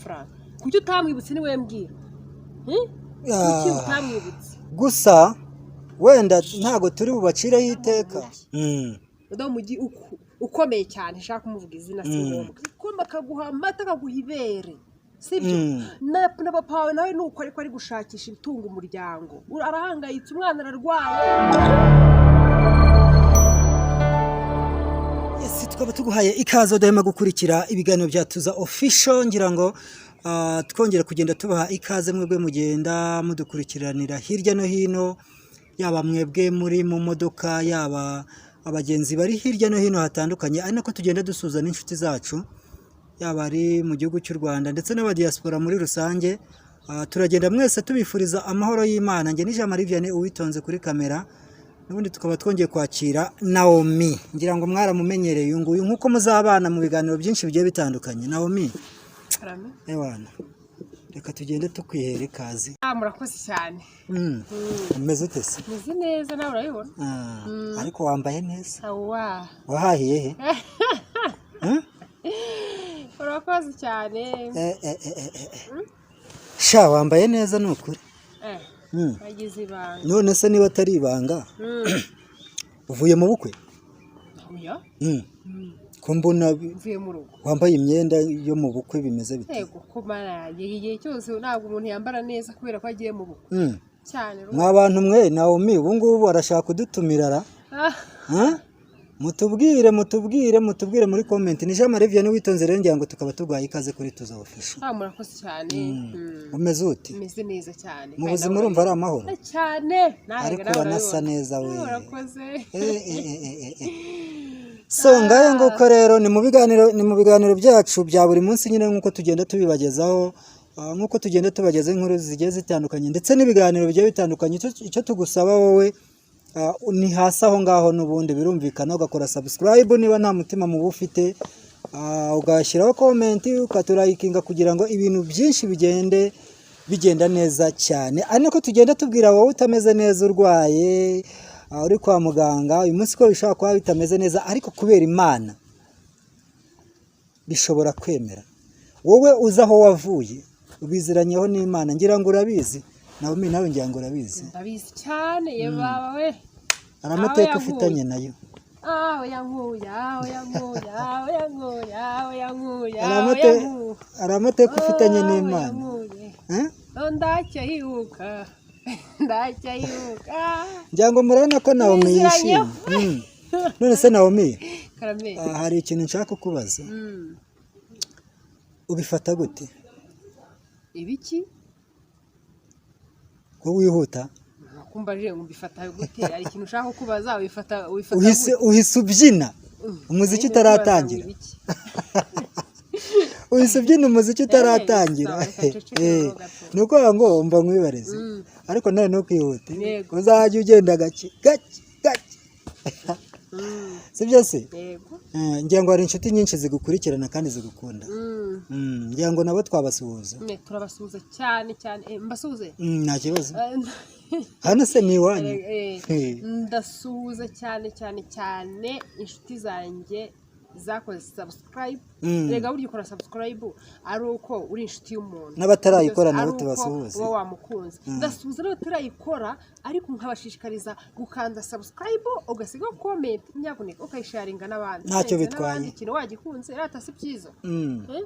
amafaranga? Kuki utamwibutse? Niwe mbwira. Kuki utamwibutse? Gusa wenda ntabwo turi bubacireho iteka. Umudamu mujyi ukomeye cyane, nshaka kumuvuga izina si ngombwa. Igikoma akaguha, amata akaguha, ibere, sibyo? Na papa wawe nawe ni uko, ariko ari gushakisha ibitunga umuryango. Arahangayitse, umwana ararwaye. Yes, tukaba tuguhaye ikaze udahema gukurikira ibiganiro bya Tuza Official. Ngira ngo twongera kugenda tubaha ikaze mwebwe mugenda mudukurikiranira hirya no hino, yaba mwebwe muri mu modoka, yaba abagenzi bari hirya no hino hatandukanye, ari nako tugenda dusuhuza n'inshuti zacu, yaba ari mu gihugu cy'u Rwanda ndetse n'abadiaspora muri rusange. Turagenda mwese tubifuriza amahoro y'Imana. Njye ni Jean Marie Vianney Uwitonze kuri kamera, n'ubundi tukaba twongeye kwakira Naomi. Ngira ngo mwaramumenyereye uyu nguyu, nk'uko muzabana mu biganiro byinshi bigiye bitandukanye. Naomi. Karame. Ewana, reka tugende tukwihera ikaze. Ah, murakoze cyane. Umeze ute se? Meze neza, nawe urabibona. Ah, ariko wambaye neza. Awa. Wahahiye he? Urakoze cyane. Eh. Sha, wambaye neza ni ukuri. Wagize ibanga. None se niba atari ibanga, uvuye mu bukwe? Oya. Ko mbona Mvuye mu rugo. wambaye imyenda yo mu bukwe, bimeze bite? Yego, ko Mana yanjye, igihe cyose ntabwo umuntu yambara neza kubera ko agiye mu bukwe. Cyane rwose. Mwa bantu mwe, Naomi ubu ngubu arashaka kudutumira ra. Ah. Ha? Mutubwire, mutubwire, mutubwire muri comment. Ni Jean Marie Vianney Witonze rero, ngira ngo tukaba tuguhaye ikaze kuri Tuza Official. Ah, murakoze cyane. Umeze ute? Meze neza cyane. Mu Kandi buzima nawe urumva ari amahoro? Cyane. Nawe Ariko nawe uranasa urabibona. neza we. Ah, urakoze. Eh. So ngayo nguko rero, ni mu biganiro byacu bya buri munsi nyine, nk'uko tugenda tubibagezaho, nk'uko tugenda tubagezaho inkuru zigiye zitandukanye ndetse n'ibiganiro bigiye bitandukanye. Icyo tugusaba wowe, ni hasi aho ngaho n'ubundi birumvikana, ugakora subscribe niba nta mutima mubi ufite, ugashyiraho comment, ukaturayikinga kugira ngo ibintu byinshi bigende bigenda neza cyane. Ari nako tugenda tubwira wowe utameze neza, urwaye, uri kwa muganga uyu munsi, ko bishobora kuba bitameze neza, ariko kubera Imana bishobora kwemera. Wowe uzi aho wavuye, ubiziranyeho n'Imana, ngira ngo urabizi. Nawe, nawe ngira ngo urabizi. Ndabizi cyane, ye baba we. Hari amateka Aho ufitanye nayo. Aho yankuye, aho yankuye, aho yankuye, aho yankuye, Hari aho yankuye. Hari amateka ufitanye Aho n'Imana. yankuye. Eh? Oh, ndacyayibuka, ndacyayibuka. Ngira ngo murabona ko Naomi Tubiziranyeho. yishimye. None se Naomi, Karame. Hari ikintu nshaka kukubaza. Ubifata gute? Ibiki? Ko wihuta? Kumva rero ngo mbifata gute? Hari ikintu ushaka kubaza, ubifata Uhise gute? uhise ubyina umuziki Nari kubaza ngo utaratangira. ibiki? Uhise ubyina umuziki utaratangira. Sawa, reka nceceke Eh, gato. ni ukuvuga ngo umva nkwibarize, ariko nawe ntukihute. Yego. Uzajya ugenda gake gake gake, sibyo se? Yego. Ngira ngo hari inshuti nyinshi zigukurikirana kandi zigukunda. Ngira ngo nabo twabasuhuza. Turabasuhuza cyane cyane. Mbasuhuze? Nta kibazo, hano se ni iwanyu. Ndasuhuza cyane cyane cyane inshuti zanjye zakoze subscribe. Rega burya ukora subscribe ari uko uri inshuti y'umuntu. N'abatarayikora nabo Ari uko tubasuhuze. uba wamukunze. Ndasuhuza n'abatarayikora, ariko nkabashishikariza gukanda subscribe, ugasiga comment, nyabuneka ukayisharinga n'abandi. Ntacyo Usangiza bitwaye. n'abandi ikintu wagikunze, rata si byiza? Eh?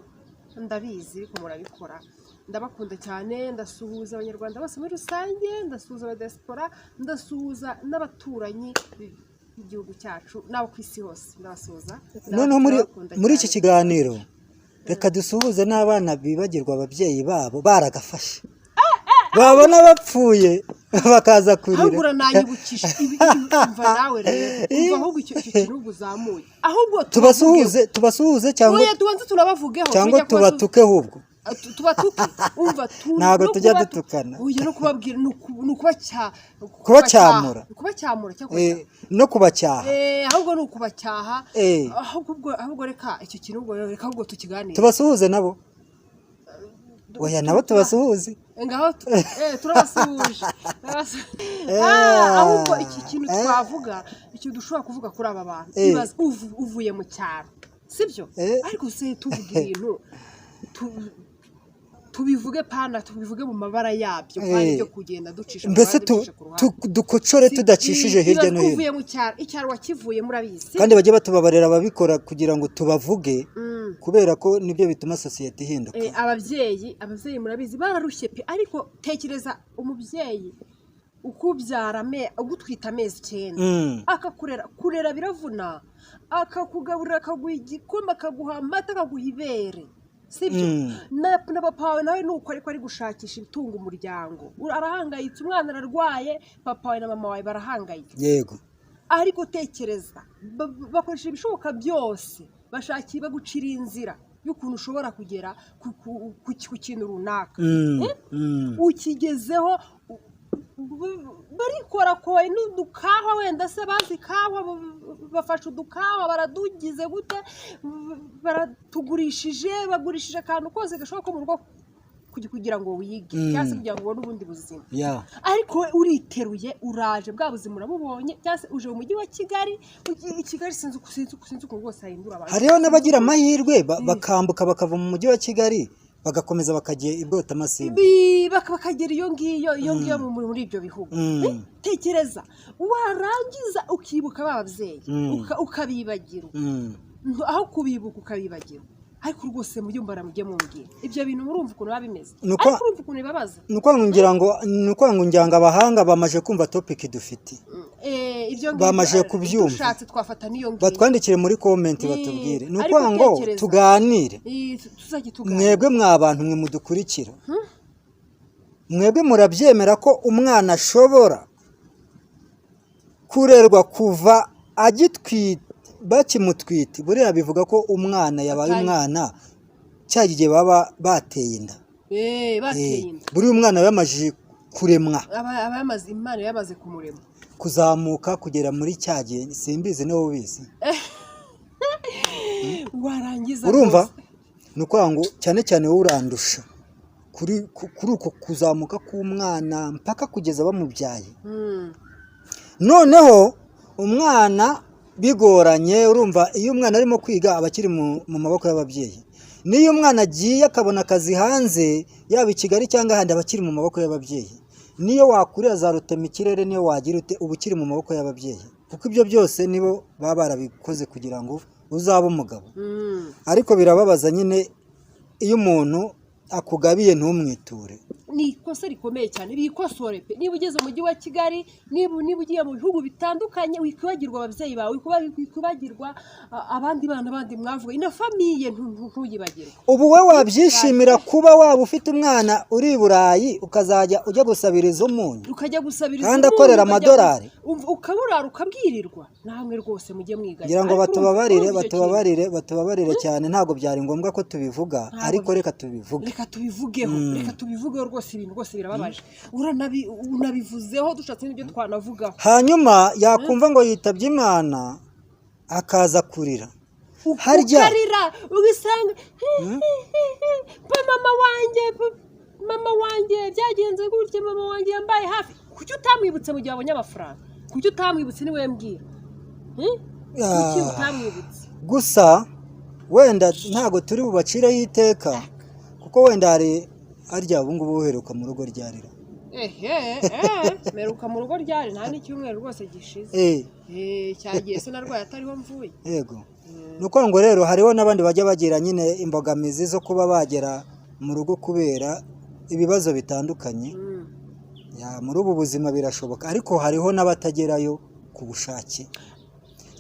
Ndabizi ariko murabikora, ndabakunda cyane. Ndasuhuza Abanyarwanda bose muri rusange, ndasuhuza abadiaspora, ndasuhuza n'abaturanyi b'igihugu cyacu n'abo ku isi hose, ndabasuhuza. Noneho muri Ndabakunda muri iki cyane. kiganiro, reka dusuhuze n'abana bibagirwa ababyeyi babo baragafashe, babona bapfuye bakaza kurira. Ahubwo urananyibukije umva nawe rero, umva ahubwo icyo kintu uzamuye, ahubwo Tubasuhuze, tubasuhuze cyangwa Oya, tubanze tunabavugeho. cyangwa Tujya kubasuhuza. tubatuke ahubwo. Tubatuke? Umva Ntabwo no tujya dutukana. Oya, no kubabwira ni Kubacyamura. Kubacyamura cyangwa No kubacyaha. Ahubwo ni ukubacyaha. Ahubwo reka icyo kintu, ubwo reka ahubwo tukiganire. Tubasuhuze nabo? Oya, nabo tubasuhuze. Ngaho turabasuhuje. Ahubwo iki kintu twavuga, ikintu dushobora kuvuga kuri aba bantu, ibaze uvuye mu cyaro, sibyo? Ariko se tuvuga ibintu Tubivuge pana, tubivuge mu mabara yabyo, pana ibyo kugenda ducisha ku Mbese ruhande, ducisha ku ruhande. Dukocore tudacishije hirya no hino. Uvuye mu cyaro, icyaro wakivuye murabizi. Kandi bajye batubabarira ababikora kugira ngo tubavuge, kubera ko nibyo bituma sosiyete ihinduka. Ababyeyi murabizi bararushye pe. Ariko tekereza umubyeyi ukubyara, ugutwita amezi 9, akakurera. Kurera biravuna. Akakugaburira, akaguha igikoma, akaguha amata, akaguha ibere, sibyo? Na papa wawe nawe nuko, ariko ari gushakisha ibitunga umuryango. Arahangayitse, umwana ararwaye, papa wawe na mama wawe barahangayitse. Ariko tekereza, bakoresha ibishoboka byose, bashakiye bagucira inzira y'ukuntu ushobora kugera ku kintu runaka. Ukigezeho, barikorakoye n'udukawa, wenda se bazi kawa, bafashe udukawa baradugize gute, baratugurishije, bagurishije akantu kose gashoboka ko mu rugo kugira ngo wige, cyangwa se kugira ngo ubone ubundi buzima. Ariko we uriteruye, uraje, bwa buzima urabubonye, cyangwa se uje mu mujyi wa Kigali. I Kigali sinzi ukuntu rwose hahindura abantu. Hariho n'abagira amahirwe bakambuka bakava mu mujyi wa Kigali, bagakomeza bakajya i Bwotamasimbi. Bakagera iyo ngiyo muri ibyo bihugu. Tekereza warangiza ukibuka ba babyeyi, ukabibagirwa. Aho kubibuka ukabibagirwa. Ariko rwose mujye mujye mumbwira ibyo bintu, murumva ukuntu biba bimeze? Ariko urumva ukuntu bibabaza? Ni ukuvuga ngo ngira ngo abahanga bamaze kumva topic dufite. Ibyo ngibyo, Bamaze kubyumva. Dushatse twafata n'iyo ngiyo. Batwandikire muri comment, batubwire. Ni Ariko ukuvuga ngo tekereza. tuganire. Tuzajye tuganira. Mwebwe mwa bantu mwe mudukurikira, mwebwe murabyemera ko umwana ashobora kurerwa kuva agitwite, bakimutwite? Buriya bivuga ko umwana yabaye umwana cya gihe baba bateye inda. Bateye inda. Buriya umwana aba yamajije kuremwa. Aba yamaze, Imana yamaze kumurema. Kuzamuka kugera muri cya gihe, simbizi niba ubizi. Warangiza Urumva, rwose. ni ukuvuga ngo cyane cyane wowe urandusha kuri uko kuzamuka k'umwana mpaka kugeza bamubyaye. Noneho umwana bigoranye, urumva iyo umwana arimo kwiga aba akiri mu maboko y'ababyeyi. N'iyo umwana agiye akabona akazi hanze, yaba i Kigali cyangwa ahandi, aba akiri mu maboko y'ababyeyi. Niyo wakurira za rutema ikirere, niyo wagira ute, uba ukiri mu maboko y'ababyeyi, kuko ibyo byose nibo baba barabikoze kugira ngo uzabe umugabo. Ariko birababaza nyine iyo umuntu akugabiye ntumwiture. Ni ikosa rikomeye cyane. Bikosore pe. Niba ugeze mu mujyi wa Kigali, niba ugiye mu bihugu bitandukanye, wikwibagirwa ababyeyi bawe, wikwibagirwa abandi bana bandi mwavuga na famille, ntuyibagirwe. Ubu we wabyishimira kuba waba ufite umwana uri i Burayi, ukazajya ujya gusabiriza umunyu? Ukajya gusabiriza Kandi umunyu, akorera amadolari. Ukaburara ukabwirirwa. Namwe rwose mujye mwigaya. Ngira ngo Ariko batubabarire. urumva icyo kintu. Batubabarire cyane, ntabwo byari ngombwa ko tubivuga. Ntabwo Ariko reka tubivuge. Reka tubivugeho, reka tubivugeho rwose. Ibintu rwose birababaje. Unabivuzeho, dushatse n'ibyo twanavugaho. Hanyuma yakumva ngo yitabye Imana, akaza kurira harya. Ukarira, ugasanga pa mama wanjye, mama wanjye byagenze gutya, mama wanjye yambaye hafi. Kuki utamwibutse mu gihe wabonye amafaranga? Kuki utamwibutse? Niwe mbwira. Kuki utamwibutse? Gusa wenda ntabwo turi bubacireho iteka, kuko wenda hari harya ubu ngubu uheruka mu rugo ryarira. Ehe, meruka mu rugo ryari? Nta n'icyumweru rwose gishize. Cyagiye se narwaye atariho mvuye. Yego, ni ukuvuga ngo rero hariho n'abandi bajya bagira nyine imbogamizi zo kuba bagera mu rugo kubera ibibazo bitandukanye. Ya, muri ubu buzima birashoboka, ariko hariho n'abatagerayo ku bushake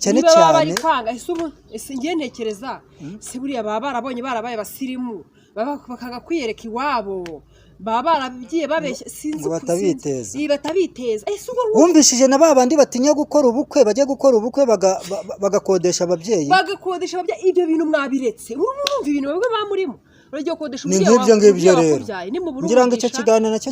cyane Niba baba bari cyane. kwanga, ese ubu ese ngiye ntekereza se buriya baba barabonye barabaye abasirimu, baba bakanga kwiyereka iwabo, baba baragiye babeshya, sinzi Ngo batabiteza. Sinzi. Batabiteza. Ese ubwo Wumvishije na ba bandi batinya gukora ubukwe, bajya gukora ubukwe bagakodesha ababyeyi. Bagakodesha ababyeyi. Ibyo bintu mwabiretse? Urumva ibintu bamwe bamurimo uragiye gukodesha Ni umubyeyi nk'ibyo wawe, ngibyo umubyeyi rero. wakubyaye. Nimubura Ngira ngo icyo umugisha, kiganiro nacyo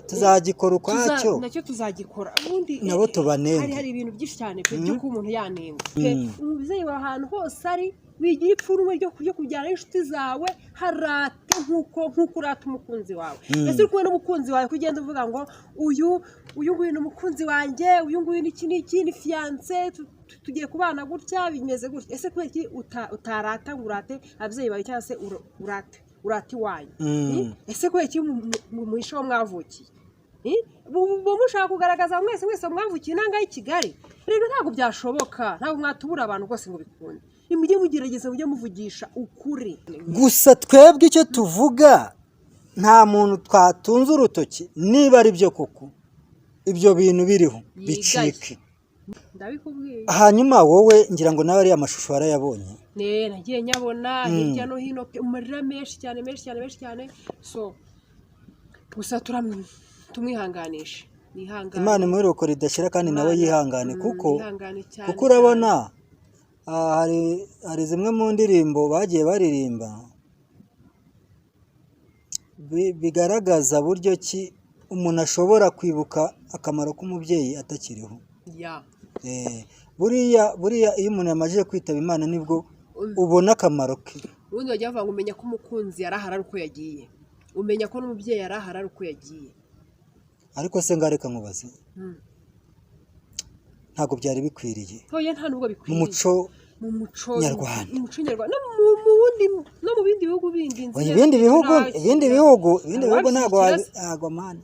tuzagikora ukwacyo. Nacyo tuzagikora ubundi. Nabo tubanenge. Hari ibintu byinshi cyane pe byo kuba umuntu yanenga pe. Umubyeyi wawe ahantu hose ari, wigira ipfunwe ryo kubyara inshuti zawe. Harate nk'uko urata umukunzi wawe. Ese uri kumwe n'umukunzi wawe, ko ugenda uvuga ngo uyu nguyu ni umukunzi wanjye, uyu nguyu ni iki n'iki, ni fiancé, tugiye kubana gutya, bimeze gutya, ese kubera iki utarata ngo urate ababyeyi bawe, cyangwa se urate Urata iwanyu. Mm. Ese kubera iki muhishe aho mwavukiye? Mushaka kugaragaza mwese mwese mwavukiye inanga y'i Kigali? Rero ntabwo byashoboka, ntabwo mwatubura abantu rwose ngo bikunde. Nimujye mugerageza mujye muvugisha ukuri. Gusa twebwe icyo tuvuga, nta muntu twatunze urutoki. Niba ari byo koko ibyo bintu biriho, Yigaye. bicike. Ndabikubwiye. Hanyuma wowe, ngira ngo nawe ariya mashusho warayabonye. Ne, nagiye nyabona hirya no hino pe, amarira menshi cyane, menshi cyane, menshi cyane. So gusa tumwihanganishe, nihangane. Imana imuheruko ridashira, kandi nawe Imana, yihangane, kuko yihangane cyane. Kuko urabona, hari zimwe mu ndirimbo bagiye baririmba bigaragaza buryo ki umuntu ashobora kwibuka akamaro k'umubyeyi atakiriho. Buriya iyo umuntu yamajije kwitaba Imana, nibwo ubona akamaro ke. Ubundi bajya bavuga ngo umenya ko umukunzi yarahari ari uko yagiye, umenya ko n'umubyeyi yarahari ari uko yagiye. Ariko se ngareka nkubaze, ntabwo byari bikwiriye Oya, nta nubwo mu bikwiriye. muco Mu muco nyarwanda. Mu muco nyarwanda no mu wundi, no mu bindi bihugu bindi nzi Oya, neza ibindi ko bihugu, ibindi bihugu, ibindi bihugu ntabwo wabishyigikira se? Ntabwo man,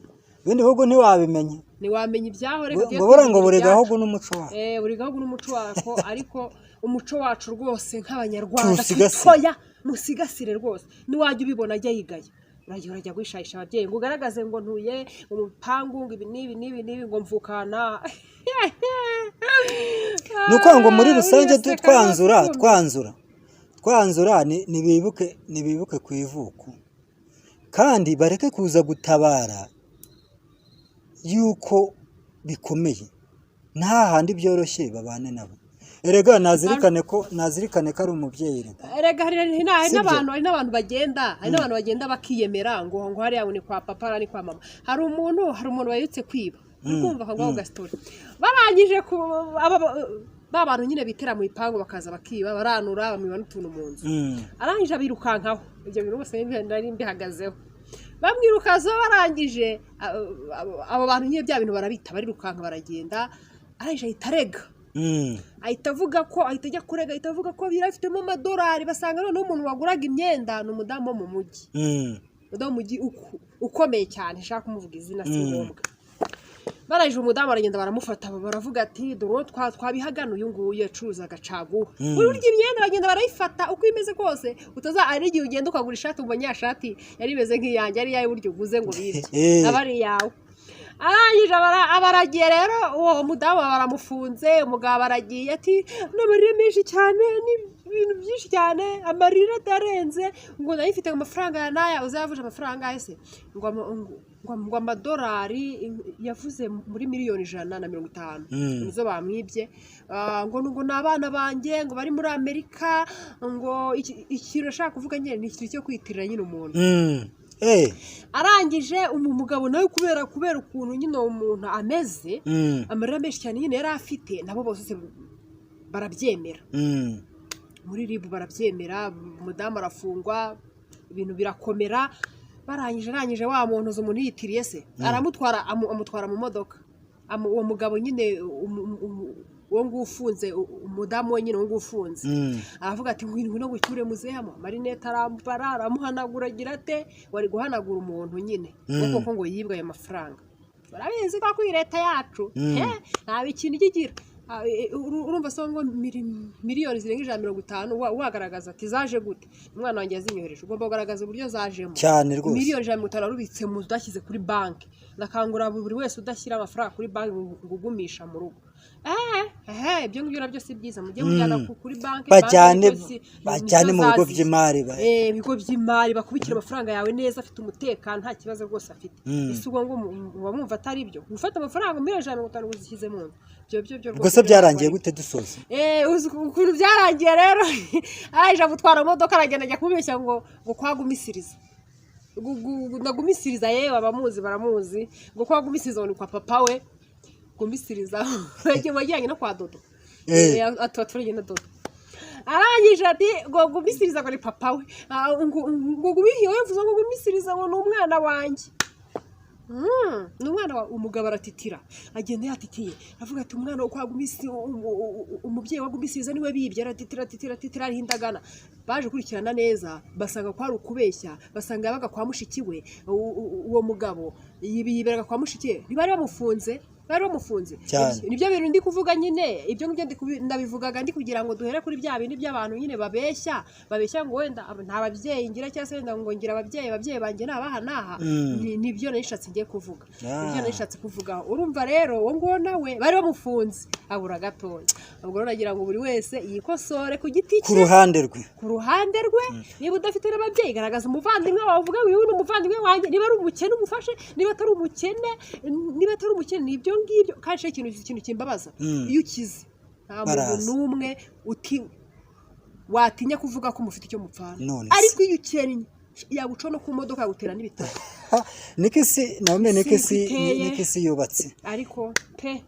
ibindi bihugu ntiwabimenya. Ntiwamenya ibyaho, reka tujye Ngo buriya ngo twivugira buri ibyacu. gahugu n'umuco wako. Buri gahugu n'umuco wako, ariko umuco wacu rwose nk'Abanyarwanda Tuwusigasire. twitoya, musigasire rwose. Niwajya ubibona ajya yigaya, urajya guhishahisha ababyeyi ngo ugaragaze ngo ntuye mu mupangu, ngo ibi n'ibi n'ibi n'ibi, ngo mvukana. Ni ukuvuga ngo muri rusange Uraseka twanzura, rwose. twanzura nibibuke ku ivuko, kandi bareke kuza gutabara yuko bikomeye. Nta handi byoroshye, babane nabo. Erega nazirikane ko ari umubyeyi rega. Erega hari Sibyo? n'abantu, hari n'abantu bagenda bakiyemera ngo hariya ngo ni kwa papa, hariya ni kwa mama. Hari umuntu wayutse kwiba, uri kumva akaguha gasitori, barangije ku ba bantu nyine bitera mu bipangu bakaza bakiba, baranura, bamwiba n'utuntu mu nzu. Arangije abirukankaho. Ibyo bintu bose nari mbihagazeho, bamwirukazaho. Barangije abo bantu nyine bya bintu barabita, barirukanka baragenda. Arangije ahita arega. Ahita avuga ko, ahita ajya kurega, ahita avuga ko birafitemo amadolari. Basanga noneho umuntu waguraga imyenda ni umudamu wo mu mujyi, umudamu wo mu mujyi ukomeye cyane, nshaka kumuvuga izina si ngombwa. Barangije umudamu aragenda, baramufata, baravuga ati: "Dore uwo twabihagana, uyu nguyu yacuruzaga caguwa." Burya imyenda bagenda barayifata uko imeze kose. Utaza, hari igihe ugenda ukagura ishati, umva nyashati yari imeze nk'iyanjye, ari iyawe, burya uguze ngo bibye aba ari iyawe. Arangije abaragiye rero, uwo mudamu baramufunze. Umugabo aragiye ati n'amarira menshi cyane n'ibintu byinshi cyane, amarira atarenze, ngo nayifite amafaranga ya naya. Uzayavuje amafaranga angahe se? Ngo amadolari yavuze muri miliyoni 150 nizo bamwibye. Ngo ni abana banjye ngo bari muri Amerika, ngo ikintu ashaka kuvuga nyine ni ikintu cyo kwitirira nyine umuntu. Arangije mugabo nawe kubera ukuntu nyine uwo muntu ameze, amarira menshi cyane nyine yari afite, nabo bose barabyemera. Muri RIB barabyemera, umudamu arafungwa, ibintu birakomera. Barangije, arangije wa muntu uzi umuntu yitiriye se, aramutwara, amutwara mu modoka. Uwo mugabo nyine, uwo nguwo ufunze, umudamu we nyine uwo nguwo ufunze, aravuga ati: "Ngwino, ngwino gucyure muzehe." Amarinete arambara, aramuhanagura, agira ate, wari guhanagura umuntu nyine ngo koko ngo yibwe ayo mafaranga. Urabizi ko kuri leta yacu nta ikintu ijya igira. Urumva se ngo miliyoni zirenga 150, wagaragaza ati zaje gute? Umwana wanjye yazinyohereje. Ugomba kugaragaza uburyo zajemo. Cyane rwose. Miliyoni 150 warubitse mu nzu, udashyize kuri banki. Ndakangurira buri wese udashyira amafaranga kuri banki ngo ugumisha mu rugo. Ibyo ngibyo nabyo si byiza. Mujye mujyana kuri banki. Bajyane Banki bajyane nizo mu bigo zaziye. by'imari Ibigo by'imari bakubikira amafaranga yawe neza, afite umutekano, nta kibazo rwose afite. Ese ubwo ngo muba mwumva atari byo gufata amafaranga miliyoni 150 uzishyize mu nzu? Ibyo byo Ubwo se rwose byarangiye ntabwo gute, dusoza? Uzi ukuntu byarangiye rero? Arangije amutwara mu modoka, aragenda ajya kumubeshya ngo kwagumisiriza, ndagumisiriza. Yewe, abamuzi baramuzi, ngo kwagumisiriza ngo ni kwa papa we. Gumisiriza wajyanye no kwa Dodo. Ati aturanye na Dodo. Arangije ati ngo gumisiriza ngo ni papa we. Ah, ngo gumihiye, we mvuze ngo gumisiriza ngo ni umwana wanjye. Ni umwana wa umugabo aratitira, agenda yatitiye, avuga ati: "Umwana wo kwa Gumisi, umubyeyi wa Gumisiza niwe bibye." Aratitira, atitira, atitira, arihindagana. Baje gukurikirana neza, basanga ko ari ukubeshya, basanga yabaga kwa mushiki we. Uwo mugabo yiberaga kwa mushiki we, ntibari bamufunze, bari bamufunze. Cyane. Nibyo bintu ndi kuvuga nyine, ibyo ngibyo ndabivugaga ndi kugira ngo duhere kuri bya bindi by'abantu nyine babeshya, babeshya ngo wenda nta babyeyi ngira, cyangwa se wenda ngo ngira ababyeyi, ababyeyi banjye ni abaha n'aha. Nibyo nari nishatse ngiye kuvuga. Nibyo nari nishatse kuvuga. Urumva rero, uwo nguwo nawe bari bamufunze, abura gatoya. Ubwo rero nagira ngo buri wese yikosore ku giti ku cye, ruhande rwe. Ku ruhande rwe. Niba udafite n'ababyeyi, garagaza umuvandimwe wawe, uvuge: "Uyu ni umuvandimwe wanjye." Niba ari umukene, umufashe. Niba atari umukene, ni ibyo ngibyo. Kandi ikintu kimbabaza, iyo ukize, nta muntu Baraza. n'umwe uti watinya kuvuga ko mufite icyo mupfana. None se. Ariko iyo ukennye, yaguca no ku modoka, yagutera n'ibitaro. Ha, niko isi nawe, niko isi Niko iteye. Niko isi yubatse. Ariko pe,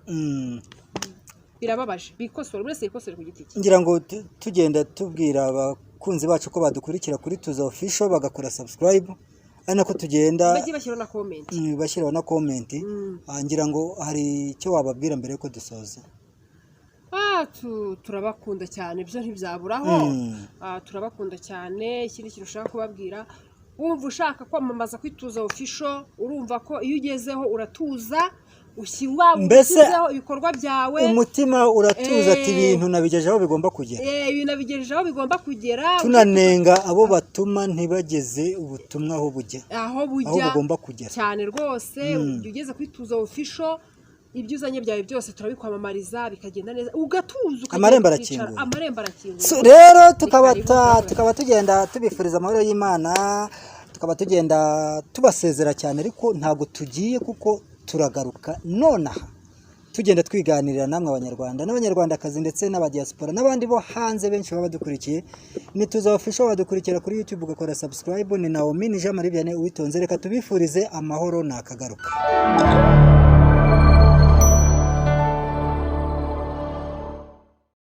birababaje. Bikosore, buri wese yikosore ku giti cye. Ngira ngo tugenda tubwira abakunzi bacu ko badukurikira kuri Tuza Official, bagakora subscribe, ari nako tugenda bajye bashyiraho na comment. Bashyiraho na comment. Ngira ngo hari icyo wababwira mbere yuko dusoza. Turabakunda cyane, ibyo ntibyaburaho. Turabakunda cyane. Ikindi kintu ushaka kubabwira, wumva ushaka kwamamaza kuri Tuza Official, urumva ko iyo ugezeho uratuza, ushyira Mbese ushyizeho ibikorwa byawe. Umutima uratuza ati ibintu nabigejeje aho bigomba kugera. Ibintu nabigejeje aho bigomba kugera. Tunanenga abo batuma ntibageze ubutumwa aho bujya, aho aho bujya bugomba kugera. Cyane rwose. Iyo ugeze kuri Tuza Official, ibyo uzanye byawe byose turabikwamamariza, bikagenda neza, ugatuza, ukagenda, Amarembo ukicara. arakinguye. Amarembo arakinguye. So, rero tukaba Ni karibu. Tukaba tugenda tubifuriza amahoro y'Imana, tukaba tugenda tubasezera cyane, ariko ntabwo tugiye kuko turagaruka nonaha, tugenda twiganirira namwe Abanyarwanda n'Abanyarwandakazi ndetse n'abadiaspora n'abandi bo hanze benshi baba badukurikiye. Ni Tuza Official, badukurikira kuri YouTube ugakora subscribe. Ni Naomi, ni Jean Marie Vianney Uwitonze. Reka tubifurize amahoro, nakagaruka.